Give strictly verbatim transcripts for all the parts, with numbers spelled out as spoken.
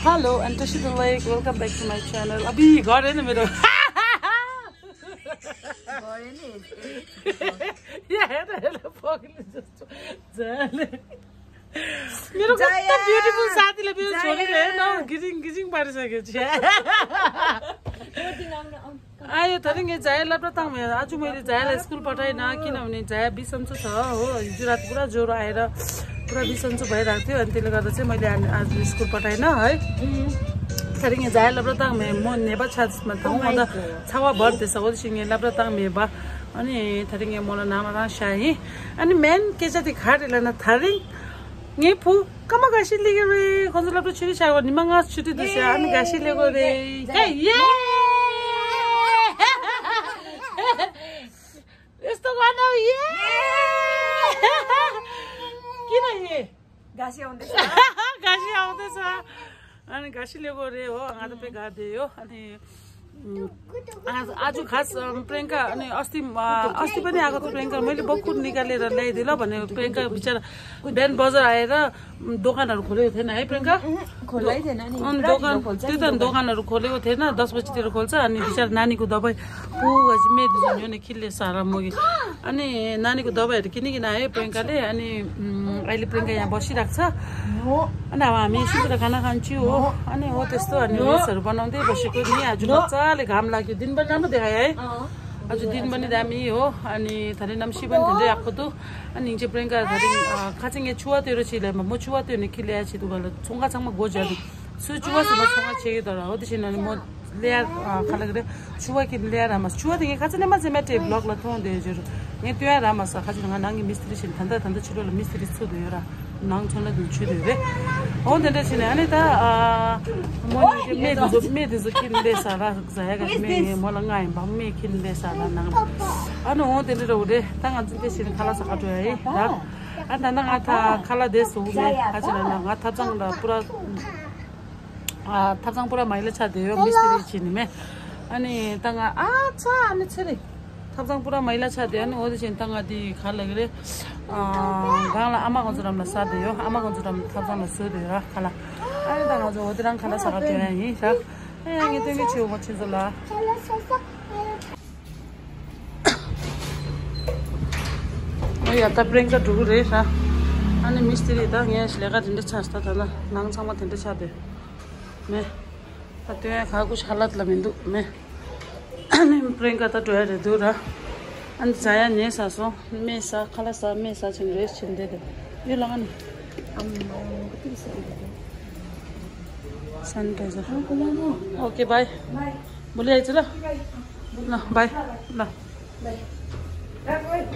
Hello, and Tashi the Lake, welcome back to my channel. अभी घर है ना मेरो। घर है नि। यहाँ हेर, हेर, पगली जस्तो। जाले। मेरो कस्तो beautiful साथीले मेरो छोरीले हेर न, गिजिङ गिजिङ पारिसक्यो। आयो, थरी यहाँ जाया लप्रा ताङ। आज मैले जायालाई स्कुल पठाइनँ, किनभने जाया बिसन्चो छ हो। हिजो राति पुरा ज्वरो आएर पुरा बिसन्चो भइरहेको थियो, अनि त्यसले गर्दा चाहिँ मैले आ- आज स्कुल पठाइनँ है। थरी यहाँ जाया लप्रा ताङ। म नेपाल छाजमा थाहा, म त छावा भर देश हो, सिङ्गे लप्रा ताङ मेबा। अनि थरी यहाँ मलाई नाम राङ शाही। अनि मेन के चाहिँ त्यो खाट इलान थरी ངའི་བུ་སྐར་མ་དགའ་ཤོས་སླེབས་ཀྱི་རེད། ཁོང་ཚོ་སློབ་གྲྭ་ཆུ་ཚོད་ཆགས་པ་ཉི་མ་ལྔ་ཆུ་ཚོད་དུ་ཤ་ཨ་ནི་དགའ་ཤོས་སླེབས་ཀྱི་རེད། ཧེ་ཡེ། यस्तो गर्नु ये। किन ये? घाँसी आउँदैछ। घाँसी आउँदैछ। अनि घाँसी लिएको रे हो, आँगा त पे गादे हो। अनि आज खास प्रियङ्का अनि अस्ति अस्ति पनि आएको थियो प्रियङ्का। मैले बक्खु निकालेर ल्याइदिएँ ल भने प्रियङ्का बिचरा बिहान बजार आएर दोकानहरू खोलेको थिएन है प्रियङ्का। खोलै थिएन नि अनि दोकान त्यो त दोकानहरू खोलेको थिएन। दस बजीतिर खोल्छ अनि बिचरा नानीको दबाई पुगेपछि मेद जुन्यो नि खिल्ले सारा मोगी अनि नानीको दबाईहरू किनिकन आयो प्रियङ्काले। अनि अहिले प्रियङ्का यहाँ बसिरहेको छ। अनि अब हामी एकछिनतिर खाना खान्छौँ हो। अनि हो त्यस्तो अनि रिल्सहरू बनाउँदै बसेको नि। आज मजाले घाम लाग्यो, दिन पनि राम्रो देखायो है। आज दिन पनि दामी हो। अनि थरी नम्सी पनि धेरै आएको थियो। अनि हिँड्छ प्रियङ्का थरी खाँचै यहाँ छुवा त्यो र छिलाई म छुवा त्यो नि खिले आएपछि दुःखलाई छोङ्गा छाङमा गोजाले सु छुवा सुमा छोङ्गा छेके तर हो त्यसरी अनि म ल्याएर खालक रे छुवा कि ल्याएर आमास छुवा त यहाँ खाँचै नेमा चाहिँ म्याटे ब्लकलाई थोंदे जुरु यहाँ त्यो आएर आमास खाँचै नङा नङी मिस्त्री छिन् थन्दा थन्दा छिटोलाई मिस्त्री छु धोएर नङ छोना दुल छु धोएर हो देन्डे छिन् अनि त म मे दुजो मे दुजो किन देसा र जाया गा मे मला ngai ba me kin de sa la nang ano ho de ro de ta nga de sin khala sa ka to ai da an da nga ta khala de su me a cha na nga ta chang da pura a ta chang pura mai la cha de yo mistri chi ni me ani ta nga a cha ani chiri ta chang pura mai la cha de ani o de sin ta nga di khala gre a gang la ama ko ram la sa de yo ama ko ram ta chang la su de ra khala ani ta nga zo de rang khala sa ka to ai ni sa ए, यहाँनिर चाहिँ के छेउमा छिन्छ ल। ཡ་ད་པྲེང་ཀ་འགྲོ་གི་རེད་ཤག་ཨ་ནི་མི་སྟེར་ད་ངས་ལས་ཀ་དེ་འདྲ་ཆགས་ད་ད་ལ་ནང་ཚང་མ་དེ་འདྲ་ཆགས་དེ་མེད། ད་དོན་ཡ་ག་གུ་ཤ་ལད་ལ་མི་འདུག་མེད། ཨ་ནི་པྲེང་ཀ་ད་འགྲོ་ཡ་རེད་འདུག་ར། ཨ་ནི་ཛ་ཡ་ཉེ་ས་སོང་སྨན་ས་ཁ་ལག་ས་སྨན་ས་ཆེན་རེད་ཆེན་དེ་དེ་ཡོད་ལ་ཨ་ནི། Sanitizer. Okay, bye. भोलि आइज ल। ल, bye। ल।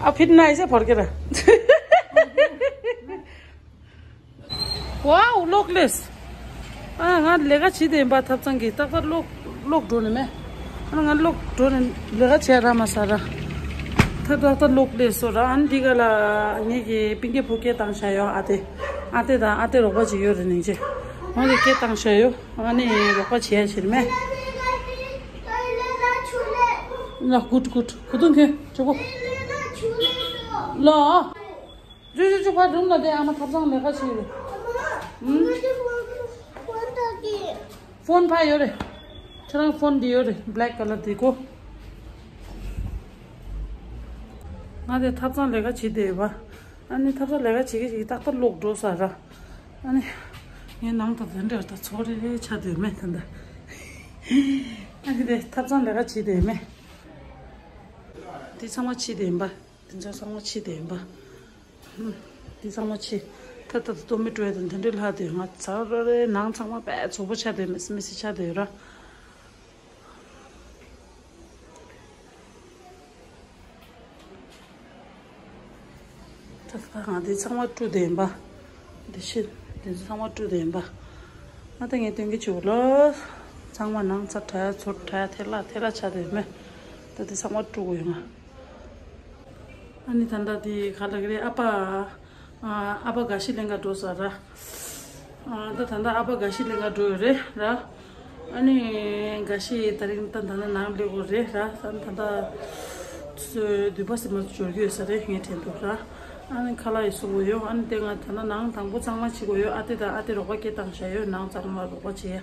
अब फेरि नआइज फर्केर। Wow, lock less. Uh, ང་ལས་ཀ་བྱེད་དེ་ཡིན་པ་ཐབ་ཚང་གི་ཏག་ཏག་lock lock འགྲོ་ནི་མེད། ཨ་ང་lock འགྲོ་ནི་ལས་ཀ་བྱས་ར་མ་ས་ར། ད་ཏག་ཏག་lock less སོ་ར་ཨ་ནི་འདི་ག་ལ་ངེད་ཀྱི་པིང་ཀེ་ཕུ་སྐད་བཏང་བྱ་ཡོ་ཨ་དེ། ཨ་དེ་དང་ཨ་དེ་རོགས་པ་ཅིག་ཡོད་རེད་ནིང་ཅེ། ང་གི་སྐད་བཏང་བྱ་ཡོ་ཨ་ནི་རོགས་པ་བྱས་ཡ་བྱེད་མེད། ལ་good good གུ་དུང་ཁྱོད་ཅོ་གོ། ལ། ཇུ་ཇུ་ཇུ་ཕར་རུམ་ལ་བསྡད། ཨ་མ་ཐབ་ཚང་ལས་ཀ་བྱེད་རེད། ཧུམ། ཕོན་ཕར་ཡོད་རེད། ཁྱེད་རང་ཕོན་འདི་ཡོད་རེད། black colour འདི་གོ། ང་དེ་ཐབ་ཚང་ལས་ཀ་བྱེད་བསྡད་ཡོད་པ། ཨ་ནི་ཐབ་ཚང་ལས་ཀ་བྱེད་ཀྱི་བྱེད་ཀྱི་ཏག་ཏག་ལོག་འགྲོ་ས་ར། ཨ་ནི་ངའི་ནང་དུ་དེ་འདྲ་ད་ཚོགས་རེ་རེ་ཆགས་བསྡད་ཡོད་མེད་ད་ལྟ། ཨ་ནི་དེ་ཐབ་ཚང་ལས་ཀ་བྱེད་བསྡད་ཡོད་མེད། འདི་ཚང་མ་ཕྱི་དེ་ཡིན་པ། འདི་ཚོ་ཚང་མ་ཕྱི་དེ་ཡིན་པ། ཧུམ། འདི་ཚང་མ་ཕྱི། ད་ལྟ་ཏོ་མི་ཏྲོ་ཡ་དང་དེ་འདྲའི་ལྷག་དེ་ང་ཚ་ར་རེ་ནང་ཚང་མ་པད་བཙོག་པོ་ཆགས་དེ་མི་སི་མི་སི་ཆགས་དེ་ཡོད་ར། ད་ལྟ་ང་འདི་ཚང་མ་བཀྲུ་དེ་ཡིན་པ། འདི་ཕྱི། འདི་ཚང་མ་བཀྲུ་དེ་ཡིན་པ། ང་ད་ངས་སྟོན་གྱི་བྱེད་ལོ། ཚང་མ་ནང་ཚ་དྲ་ཚོ་དྲ་ཐེ་ལ་ཐེ་ལ་ཆགས་དེ་ཡོད་མེད། ད་འདི་ཚང་མ་བཀྲུ་དགོས་ཡོད་ང་། ཨ་ནི་ད་ལྟ་དེ་ག་ལ་གི་རེད། ཨ་ཕ། ཨ་ཕ་དགའ་ཤི་ལེན་ག་འགྲོ་ས་ར། ཨ་ད་ད་ལྟ་ཨ་ཕ་དགའ་ཤི་ལེན་ག་འགྲོ་ཡོད་རེད་ར། ཨ་ནི་དགའ་ཤི་ད་རིང་ད་ད་ལྟ་ནང་སླེབས་དགོས་རེད་ར། ད་ད་ལྟ་དུས་པ་སེ་མ་འབྱོར་གྱི་ཡོད་ས་རེད་ངའི་དྲན་འདུག་ར། ཨ་ནི་ཁ་ལག་ཡི་བཟོ་དགོས་ཡོད། ཨ་ནི་དེ་ང་ད་ན་ནང་དང་པོ་གཙང་མ་བྱེད་དགོས་ཡོད། ཨ་ཏི་དང་ཨ་ཏི་རོགས་པ་སྐད་བཏང་བཞག་ཡོད། ནང་གཙང་མ་རོགས་པ་བྱེད་ཡ།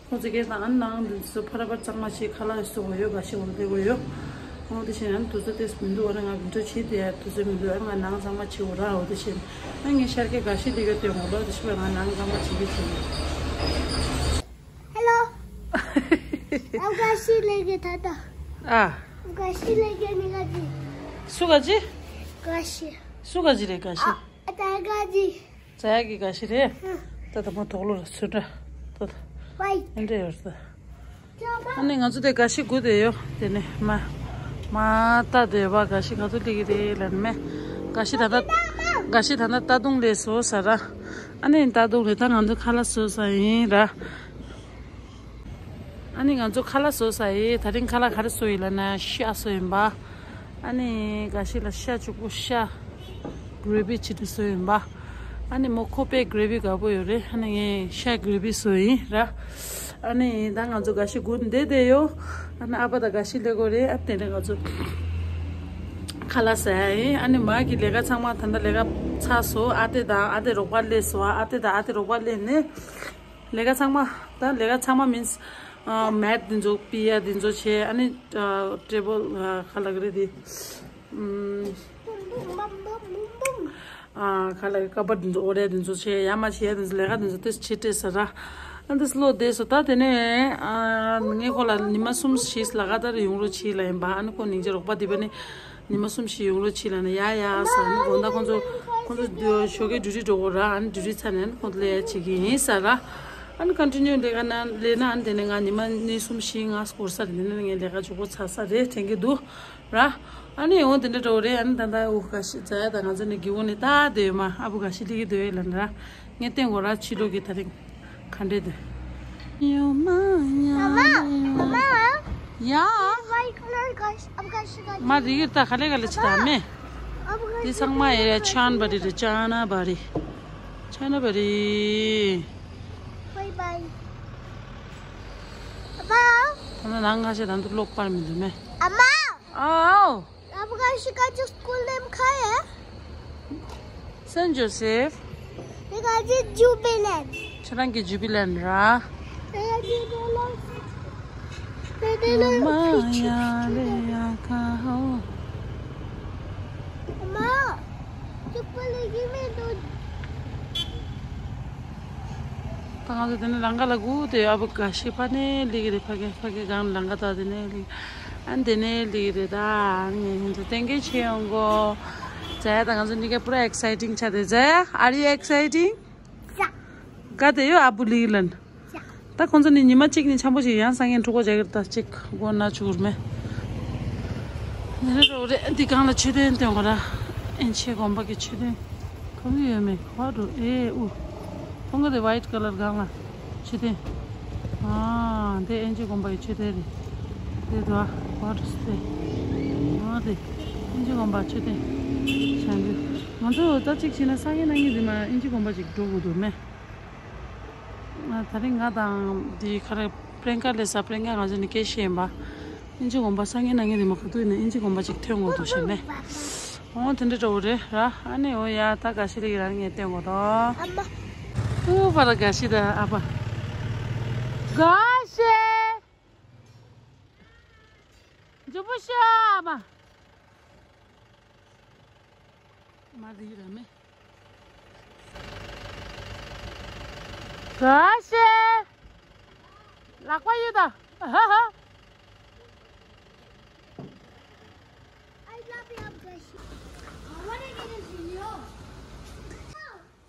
ཁོང་ཚོ་སྐད་བཏང་། ཨ་ནི་ནང་འདི་ཚོ་ཕ་ར་པ་གཙང་མ་བྱེད། ཁ་ལག་ཡི་བཟོ་དགོས་ཡོད། འགའ་ཤས་འོ་ལེ་དགོས་ཡོད། འོ་དེ་བཞིན་ཨ་ནི་དུས་ཚོད་ཏེས་མི་འདུག་ཨ་ནི་ང་བི་ཌིའོ་བྱེད་དེ་ཡ་དུས་ཚོད་མི་འདུག་ཨ་ནི་ང་ནང་གཙང་མ་བྱེད་དགོས་ར། འོ་དེ་བཞིན་ཨ་ནི་ངས་ཤར་སྐད་འགའ་ཤས་ལེ་ག་སྟོན་འོ་ལོ། དེ་བཞིན་ང་ནང་གཙང་མ་བྱེད་ཀྱི་བྱེད། Hello. Abgashi lege tata. ཨ། Abgashi lege ni gaji. སུ་ག་ཅི། Gashi. སུ་ག་ཅི་རེད་འགའ་ཤས། ཨ་ད་ག་ཅི། ཛ་ཡ་གི་འགའ་ཤས་རེད། ད་ད་མོ་དོག་ལོ་ར་ཚུར་འདྲ། ད་ད། White. ཨེ་འདྲ་ཡོད་ད། ཨ་ནི་ང་ཚོ་དེ་འགའ་ཤས་སྒུག་བསྡད་ཡོད། དེ་ནས་མ་མ་ལྟ་བསྡད་པ་འགའ་ཤས་ག་ཚོད་སླེབས་ཀྱི་རེད་ལབ་ནས་མེད། འགའ་ཤས་ད་ལྟ་འགའ་ཤས་ད་ལྟ་རྟ་གདོང་སླེབས་སོང་ཟེར་ར། ཨ་ནི་རྟ་གདོང་ལ་ད་ང་ཚོ་ཁ་ལག་བཟོ་ས་ཡིན་ར། ཨ་ནི་ང་ཚོ་ཁ་ལག་བཟོ་ས་ཡིན། དེ་རིང་ཁ་ལག་ག་རེ་བཟོ་ཡིན་ལབ་ན་ཤ་བཟོ་ཡིན་པ། ཨ་ནི་འགའ་ཤས་ལ་ཤ་བྱུག་པོ་ཤ་གྷི་རེ་བི་བྱེད་དུ་བཟོ་ཡིན་པ། ཨ་ནི་མོ་ཁོ་པའི་གྷི་རེ་བི་དགའ་པོ་ཡོད་རེད། ཨ་ནི་ངས་ཤ་གྷི་རེ་བི་བཟོ་ཡིན་ར། ཨ་ནི་ད་ང་ཚོ་འགའ་ཤས་སྒུག་བསྡད་བསྡད་ཡོད། ཨ་ནི་ཨ་ཕ་དང་འགའ་ཤས་སླེབས་ཀྱི་རེད། ཨ་དེ་འདྲ་ང་ཚོ་ཁ་ལག་ཟ་ཡ་ཡིན། ཨ་ནི་མ་གི་ལས་ཀ་ཚང་མ་ད་ལྟ་ལས་ཀ་ཚར་སོང་། ཨ་ཏི་དང་ཨ་ཏི་རོགས་པ་སླེབས་སོང་། ཨ་ཏི་དང་ཨ་ཏི་རོགས་པ་སླེབས་ནས་ལས་ཀ་ཚང་མ་ད་ལས་ཀ་ཚང་མ་མིན་སི་མེད་འདི་ཚོ་ཕུད་ཡ་འདི་ཚོ་བྱས། ཨ་ནི་ཊེ་བལ་ག་ལབ་ཀྱི་རེད་དེ། ཨ་ག་ལ་ཀ་པར་འདི་ཚོ་ཨོ་རེད་འདི་ཚོ་བྱས། ཡ་མ་བྱས་འདི་ཚོ་ལས་ཀ་འདི་ཚོ་ཏེས་བྱེད་བྲེལ་ཟེར་ར། ཨ་འདི་སློ་བསྡད་སོང་། ད་དེ་ནས་ཨ་ངས་ཁོ་ལ་ཉི་མ་གསུམ་བཞི་ལ་ག་ཏར་ཡོང་རོགས་བྱེད་ལབ་ཡིན་པ། ཨ་ནི་ཁོ་སྙིང་རྗེ། རོགས་པ་འདི་པ་ནི་ཉི་མ་གསུམ་བཞི་ཡོང་རོགས་བྱེད་ལབ་ནས་ཡ་ཡ་ཟེར། ཨ་ནི་དགོང་དག་ཁོང་ཚོ་ཁོང་ཚོ་ཞོགས་ཀའི་ཌིའུ་ཊི་འགྲོ་དགོས་ར། ཨ་ནི་ཌིའུ་ཊི་ཚར་ནས་ཨ་ནི་ཁོང་ཚོ་ལས་ཡ་བྱེད་ཀྱི་ཡིན་ཟེར་ར། ཨ་ནི་ཀོན་ཊི་ནིའུ་ལས་ཀ་ན་ལས་ན། ཨ་ནི་དེ་ནས་ང་ཉི་མ་གཉིས་གསུམ་བཞི་ལྔ་འགོར་ས་རེད། དེ་ནས་ངས་ལས་ཀ་མགྱོགས་པོ་ཚར་ས་རེད་དྲན་གྱི་འདུག་ར། ཨ་ནི་འོ་དེ་འདྲ་འགྲོ་རེད། ཨ་ནི་ད་ལྟ་འུ་ག་ཤི་ཛ་ཡ་དང་ང་ཚོ་ནི་སྒེའུ་ཁུང་ནས་ལྟ་བསྡད་ཡོད་མ། ཨ་བུ་ག་ཤི་སླེབས་ཀྱི་འདུག་ལབ་ན་ར། ངས་བསྟན་དགོས་ར། ཕྱི་ལོགས་ཀྱི་དེ་རིང་ག་འདྲས་འདུག་ཡོད་མ་ཡ། Mama, Mama, ཡ། White color guys, I'm gonna shoot མ་རི་གིར་ད་ག་ལེ་ག་ལེ་ཆི་ད་མེ། འདི་ཚང་མ་ཡེ་ར་ཆན་བ་རི་རེད། ཅ་ན་བ་རི། ཅ་ན་བ་རི། Bye bye. Papa. ད་ནང་ཁ་ཤས་ད་འདུག་ལོག་པར་མི་འདུག་མེ། Mama. ཨའོ། Abgashi ka school name kya hai? Saint Joseph. Because it's Jubilant. ཁྱེད་རང་གི་ཇུ་བི་ལན་ར། Because it's Jubilant. མ་ཡ་རེ་ཡ་ཁ་ཧོ། Mama, you play give me the ད་ང་ཚོ་དེ་ནས་ལམ་ཁ་ལ་སྒུག་དེ། ཨ་བུ་ག་ཤི་ཕ་ནས་སླེབས་ཀྱི་རེད། ཕ་གི་ཕ་གི་སྒང་ལམ་ཁ་ད་དེ་ནས་སླེབས། ཨ་དེ་ནས་སླེབས་ཀྱི་རེད། ད་ཨ་ནི་ངས་ཁྱེད་ཚོ་གཏན་འཁེལ་བྱེད་ཡོང་གོ། ཛ་ཡ་ད་ང་ཚོ་གཉིས་ཀ་པུ་ར་ཨེག་སའི་ཊིང་ཆགས་དེ། ཛ་ཡ། Are you exciting? Yeah. དགའ་བསྡད་ཡོད་ཨ་བུ་ལི་ལན། ད་ཁོང་ཚོ་ནི་ཉི་མ་གཅིག་ནི་འཆམ་པོ་ཞིག་ཡང་སང་ཉིན་འཁྲུག་པ་རྒྱག་གི་རེད། ད་གཅིག་མགོ་ན་བཅུག་རུ་མེད། ནི་རེད་རོ་རེད། འདི་སྒང་ལ་མཆོད་རྟེན་སྟོན་གོ་ར། ཨེན་ཆི་དགོན་པ་གི་མཆོད་རྟེན་གང་ཡོད་མེད་ག་བ་འགྲོ། ཨེ་ཨུ། ཁོང་གི་དེ་ཝའིཊ་ཀ་ལར་སྒང་ལ་མཆོད་རྟེན། ཨ་དེ་ཨེན་ཆི་དགོན་པ་གི་མཆོད་རྟེན་རེད། དེ་དུ་ཨ་ག་བ་འགྲོ་སི་དེ། ཨ་དེ་ཨེན་ཆི་དགོན་པ་མཆོད་རྟེན་བྱང་རྒྱུ། ང་ཚོ་ད་གཅིག་བྱས་ན་སང་ཉིན་གནངས་ཉིན་འདི་མ་ཨེན་ཆི་དགོན་པ་ཅིག་འགྲོ་དགོས་འདུག་མེ། ང་དེ་རིང་ང་དང་འདི་ག་རེ་པྲེན་ཀ་ལས་ས། པྲེན་ཀ་ང་ཚོ་ནི་སྐད་བཤད་ཡིན་པ། ཨིན་ཇི་དགོན་པ་སང་ཉིན་གནངས་ཉིན་རི་མ་ག་དུས་ནས་ཨིན་ཇི་དགོན་པ་ཅིག་ཐོན་དགོས་འདུག་ཞེས་ནས། འོ་དེ་འདྲ་འདྲ་བོ་རེད་ར། ཨ་ནི་འོ་ཡ་ད་ག་ཤི་རིག་རང་ངས་བསྟན་དགོས་དོ། ཨ་མ། ཨུ་པ་ར་ག་ཤི་ད་ཨ་པ། ག་ཤི། ཇུ་བུ་ཤི་ཨ་མ། མ་རི་ར་མེ། ག་ཤེ། ལག་པ་ཡོད་ད། ཧ་ཧ།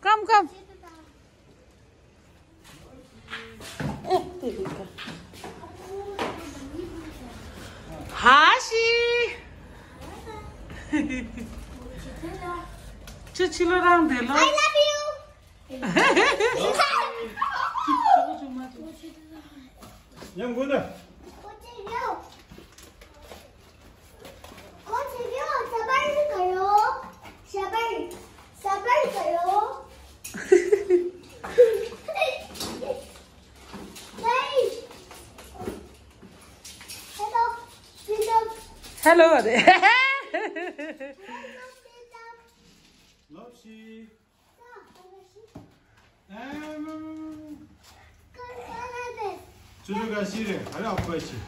ཀམ་ཀམ། ཧ་ཤི། ཁྱོད་ཕྱི་ལོགས་རང་བསྡད་ལོ། I love you. ཉམས་དགོས་ན། કોણ છે ગયો? સબર કરો, સબર, સબર કરો. નહીં. Hello, hello. Hello અરે. Hello, hello. ཚུ་ཚུ་ག་ཤི་རེད། ཧ་རེ་ཨ་ཕ་ཤི།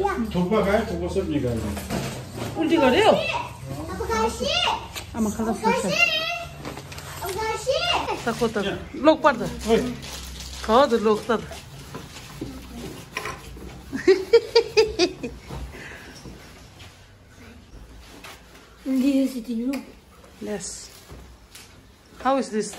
ཨ། ཐུག་པ་ག་ཐུག་པ་སོབ་ཉི་ག་རེད། ཨུལ་ཏི་ག་རེད། ཨ་མ་ཁ་ལག་སོ་ཤ། ས་ཁོ་ད་ལོག་པར་ད། ཧོꯏ། ག་བ་ད་ལོག་ད། Yes. How is this?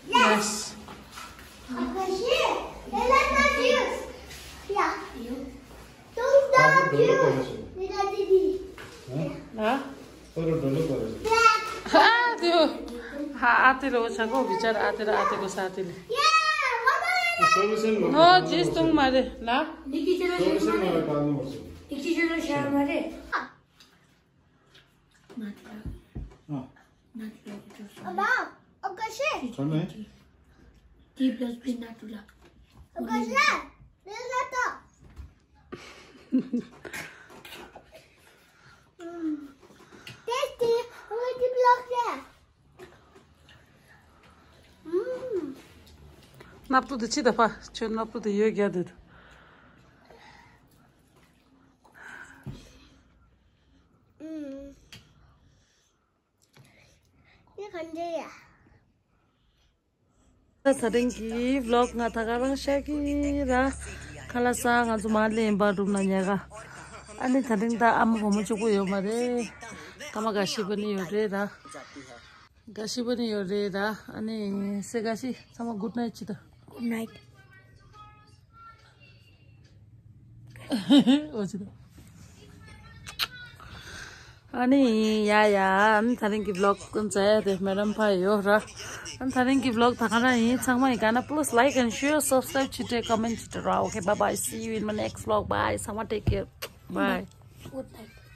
Yes. ཨ། ཨ་ཏི་རོ། ཧ་ཨ་ཏི་རོ་ཆ་གོ་བི་ཅར་ཨ་ཏི་ར་ཨ་ཏི་གོ་ས་ཏི་ལི། ནོ་ཇིས་ཏུང་མ་རེད་ལ། སྣབས་ཏོ་དེ་ཅི་ད་ཕ། ཁྱོད་སྣབས་ཏོ་དེ་ཡོད་རྒྱ་དེ། ད་ད་རིང་གི་ཝི་ལོག་ང་ད་ག་རང་བཤད་ཀྱི་ར། ཁ་ལག་ཟ་ང་ཚོ་མར་ལེན་པ་རུམ་ན་ཉལ་ག་ཨ་ནི་ད་རིང་ད་ཨ་མ་བུ་མོ་གཅིག་པོ་ཡོད་མ་རེད། ད་མ་ག་ཤི་པ་ནི་ཡོད་རེད་ད། ག་ཤི་པ་ནི་ཡོད་རེད་ད། ཨ་ནི་སེ་ག་ཤི་ཚང་མ་good night་ཅི་ད། Good night. ཨོ་ཅི་ད། ཨ་ནི་ཡ་ཡ་ཨ་ནི་ད་རིང་གི་ཝི་ལོག་ཀུན་ཙེ་དེ་མེ་ཌམ་ཕ་ཡོད་ར། ཨ་ནི་ད་རིང་གི་ཝི་ལོག་ད་ག་རང་ཡིན། ཚང་མ་ཡིན་ག་ན་please like and share, subscribe བྱེད་དྲེ་comment བྱེད་དྲེ་ར། Okay, bye bye, see you in my next vlog, bye. ཚང་མ་take care, bye. Good night.